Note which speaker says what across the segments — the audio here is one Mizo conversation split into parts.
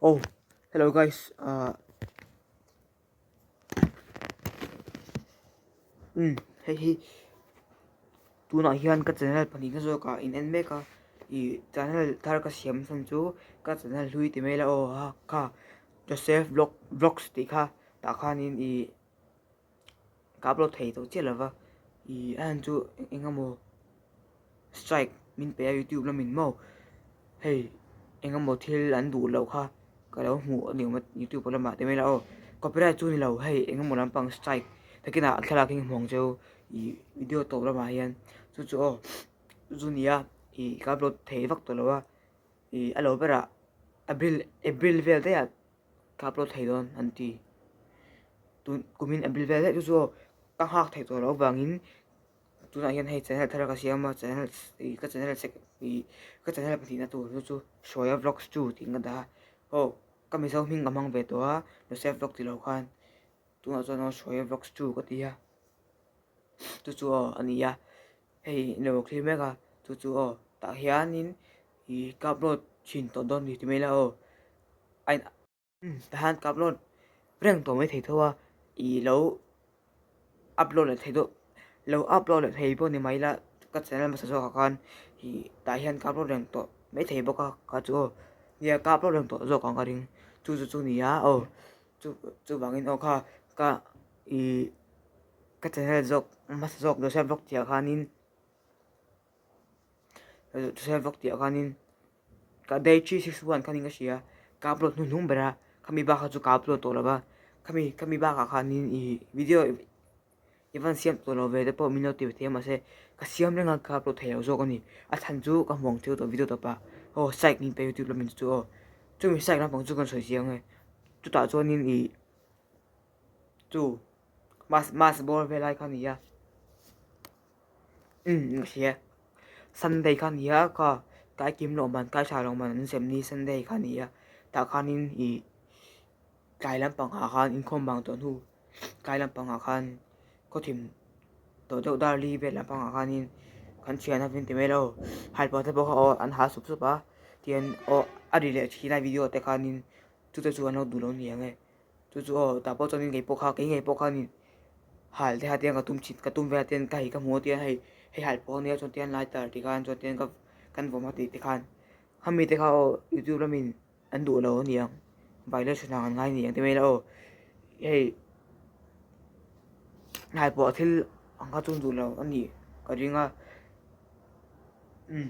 Speaker 1: Oh hello guys ah umm hei hi tunah hian ka channel pahnihna zawkah in en mek a ih channel thar ka siam chhan chu ka channel hlui ti mai la aw ha kha Joseph vlog vlogs tih kha tah khanin ih ka upload thei tawh chiah lova ih a han chu eng emaw strike min pe a youtube lamin maw hei eng emaw thil an duh loh kha ka lo hmuh a ni awm a youtube lamah te mai la aw copyright chu ni lo hei eng emaw lampang strike takinah thlalak hi hmu ang cheu ih video tawp lamah hian chu chu aw chu nia ih ka upload thei vak tawh lo a ih a lo berah april april vel daih ah. Ka upload thei dawn an ti. Tun kumin a bil vel daih chu chu aw ka nghak theih tawh loh avangin tunah hian hei channel thar ka siam a channel ih ka channel sek ih ka channel pahnihna tur chu chu Hruaia vlogs chu tiin ka dah a aw ka mizo hming ka hmang ve tawh a Joseph vlog tih loh khan tunah chuan aw Hruaia vlogs chu ka ti a chu chu aw a ni a hei in lo thlir mek a chu chu aw tah hianin ih ka upload thin tawh dawn ni ti mai ila aw. A in tah hian ka upload reng tawh mai thei tho a ih lo upload leh thei deuh lo upload leh thei pawh ni mai ila ka channel hmasa zawk ah khan ih tah hian ka upload reng tawh mai thei bawk a kha chu aw nia ka upload reng tawh zawk ang ka ring chu chu chu nia aw chu chuvangin aw kha ka ih ka channel zawk hmasa zawk Joseph vlog tih ah khanin Joseph vlog tih ah khanin. Ka day 361 khanin ka hria ka upload hnuhnung ber a khami bakah chu ka upload tawh lo va khami khami bakah khanin ih video i van siam tawh lo ve te pawh min lo ti ve thei a mahse ka siam reng a ka upload thei lo zawk a ni a chhan chu ka hmu ang theuh tawh video tawpah aw side min pe youtube lamin chu aw chumi side lampang chu kan sawi chiang e chutah chuanin ih chu mass mass bawr vel lai kha a ni a. Umm ka hria sunday kha ania kha kai kim loh man kai tha loh man an sem ni sunday kha ania tah khanin ih tlai lampang ah khan inkhawm bang tawh hnu tlai lampang ah khan khawthim tawh deuh dar li vel lampang ah khanin kan thian a vin ti mai lo halpuah te pawh kha aw an ha sup sup a tihian aw a ri leh thin a video te khanin chute chu an lo duh lo ni ang e. Chu chu aw tah pawh chuanin kei pawh kha kei ngei pawh khanin hal te kha tiang ka tum chhin ka tum ve a tian ka hei ka hmu a tian hei hei hal pawh ania chuan tian lighter tih khan chuan tian ka kan vawm a tih te khan khami te kha aw youtube lamin an duh lo aniang violation ah an ngai aniang ti mai ila aw hei hal pawh thil ang kha chu an duh lo a nih ka ring a umm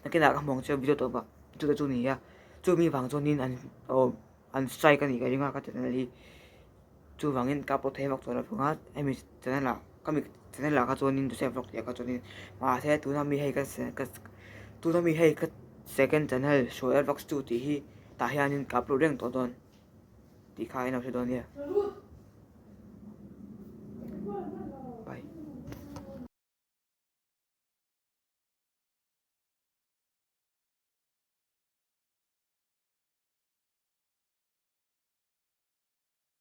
Speaker 1: nakinah ka hmu ang che video tawp ah chu te chu a ni a chumi vang chuanin an aw. An strike a nih ka ring a ka channel hi chuvangin ka upload thei vak tawh lo vang a hemi channel ah ka mi channel ah kha chuanin Joseph vlog tih ah kha chuanin mahse tuna mi hei ka ka tuna mi hei ka second channel Shoair vlogs 2 tih hi tah hianin ka upload reng tawh dawn tih kha in lo hre dawn nia.